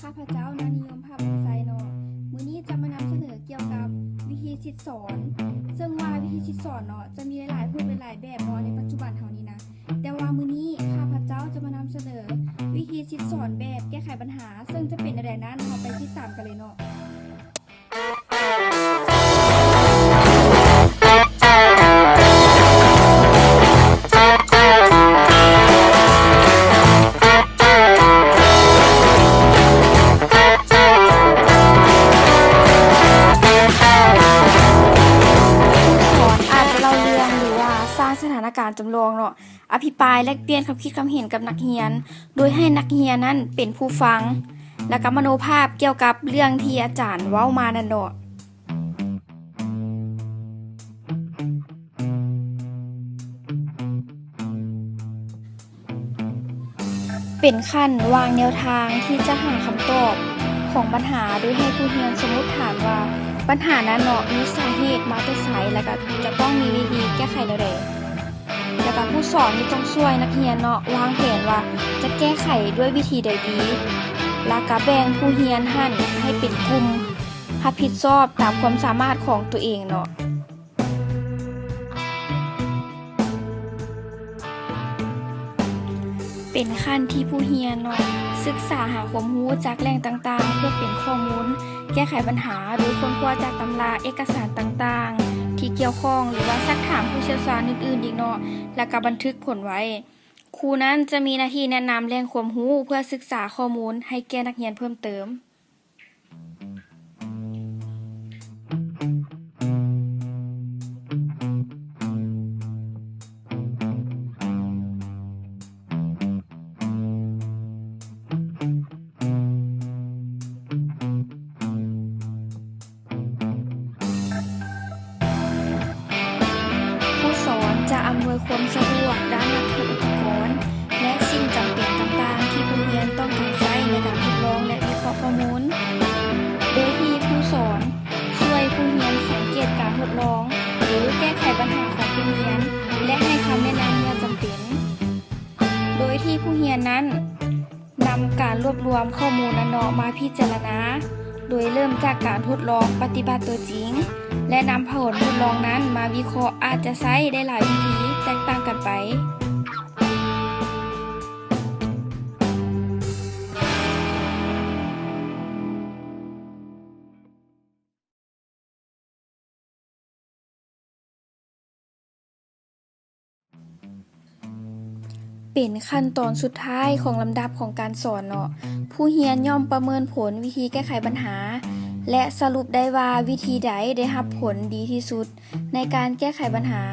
ຂ້າພະເຈົ້າ ນາງນິຍົມ ພາບຸນໄຊເນາະ, ມື້ນີ້ຈະມານຳສະເໜີກ່ຽວກັບວິທີສິດສອນ, ເຊິ່ງວ່າວິທີສິດສອນເນາະ ຈະມີຫຼາຍໆຮູບຫຼາຍໆແບບເນາະ ໃນປັດຈຸບັນເຮົານີ້ນະ. ແຕ່ວ່າມື້ນີ້ຂ້າພະເຈົ້າຈະມານຳສະເໜີວິທີສິດສອນແບບແກ້ໄຂບັນຫາ, ເຊິ່ງຈະເປັນແນວໃດນັ້ນ ເຮົາໄປຕິດຕາມກັນເລີຍເນາະ. ຜູ້ສອນອາດເລົ່າເລື່ອງ ຫຼືວ່າສ້າງສະຖານະການຈຳລອງເນາະ, ອະພິປາຍແລກປ່ຽນຄຳຄິດຄຳເຫັນກັບນັກຮຽນ ໂດຍໃຫ້ນັກຮຽນນັ້ນເປັນຜູ້ຟັງ ແລ້ວກໍມະໂນພາບກ່ຽວກັບເລື່ອງທີ່ອາຈານເວົ້າມານັ້ນເນາະ. ເປັນຂັ້ນວາງແນວທາງທີ່ຈະຫາຄຳຕອບຂອງບັນຫາ ໂດຍໃຫ້ຜູ້ຮຽນສົມມຸດຖານວ່າບັນຫານັ້ນເນາະ ມີສາເຫດມາແຕ່ໃສ ແລ້ວກໍຈະຕ້ອງມີວິທີແກ້ໄຂແນວໃດ. ແລ້ວກໍຜູ້ສອນນີ້ຕ້ອງຊ່ວຍນັກຮຽນເນາະ ວາງແຜນວ່າຈະແກ້ໄຂດ້ວຍວິທີໃດດີ, ແລ້ວກໍແບ່ງຜູ້ຮຽນຫັ້ນໃຫ້ເປັນກຸ່ມ ຮັບຜິດຊອບຕາມຄວາມສາມາດຂອງຕົວເອງເນາະ. ເປັນຂັ້ນທີ່ຜູ້ຮຽນເນາະ ສຶກສາຫາຄວາມຮູ້ຈາກແຫຼ່ງຕ່າງໆ ເພື່ອເປັນຂໍ້ມູນແກ້ໄຂບັນຫາ ໂດຍຄົ້ນຄວ້າຈາກຕຳລາ, ເອກະສານຕ່າງໆທີ່ກ່ຽວຂ້ອງ ຫຼືວ່າຊັກຖາມຜູ້ຊ່ຽວຊານອື່ນໆອີກເນາະ ແລ້ວກໍບັນທຶກຜົນໄວ້. ຄູນັ້ນຈະມີໜ້າທີ່ແນະນຳແຫຼ່ງຄວາມຮູ້ ເພື່ອສຶກສາຂໍ້ມູນໃຫ້ແກ່ນັກຮຽນເພີ່ມເຕີມ. ຜູ້ສອນຈະອຳນວຍຄວາມສະດວກດ້ານວັດຖຸອຸປະກອນ ແລະ ສິ່ງຈຳເປັນຕ່າງໆທີ່ຜູ້ຮຽນຕ້ອງການໃຊ້ໃນການທົດລອງ ແລະ ວິເຄາະຂໍ້ມູນ, ໂດຍທີ່ຜູ້ສອນຊ່ວຍຜູ້ຮຽນສັງເກດການທົດລອງ ຫຼື ແກ້ໄຂບັນຫາຂອງຜູ້ຮຽນ ແລະ ໃຫ້ຄຳແນະນຳເມື່ອຈຳເປັນ, ໂດຍທີ່ຜູ້ຮຽນນັ້ນ ນຳການລວບລວມຂໍ້ມູນນັ້ນເນາະມາພິຈາລະນາ, ໂດຍເລີ່ມຈາກການທົດລອງປະຕິບັດຕົວຈິງ ແລະ ນຳຜົນທົດລອງນັ້ນມາວິເຄາະ ອາດຈະໃຊ້ໄດ້ຫຼາຍວິທີແຕກຕ່າງກັນໄປ. ເປັນຂັ້ນຕອນສຸດທ້າຍຂອງລຳດັບຂອງການສອນເນາະ. ຜູ້ຮຽນຍ່ອມປະເມີນຜົນວິທີແກ້ໄຂບັນຫາ ແລະ ສະຫຼຸບໄດ້ວ່າວິທີໃດໄດ້ຮັບຜົນດີທີ່ສຸດໃນການແກ້ໄຂບັນຫາ.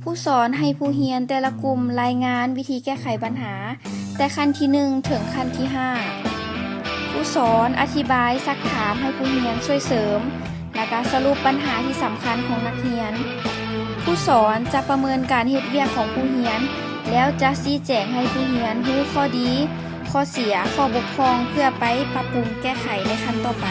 ຜູ້ສອນໃຫ້ຜູ້ຮຽນແຕ່ລະກຸ່ມລາຍງານວິທີແກ້ໄຂບັນຫາ ແຕ່ຂັ້ນທີໜຶ່ງເຖິງຂັ້ນທີຫ້າ. ຜູ້ສອນອະທິບາຍ, ຊັກຖາມໃຫ້ຜູ້ຮຽນຊ່ວຍເສີມ ແລ້ວກະສະຫຼຸບບັນຫາທີ່ສຳຄັນຂອງນັກຮຽນ. ຜູ້ສອນຈະປະເມີນການເຮັດວຽກຂອງຜູ້ຮຽນ ແລ້ວຈະຊີ້ແຈງໃຫ້ຜູ້ຮຽນຮູ້ຂໍ້ດີ, ຂໍ້ເສຍ, ຂໍ້ບົກຜ່ອງ ເພື່ອໄປປັບປຸງແກ້ໄຂໃນຂັ້ນຕໍ່ໄປ.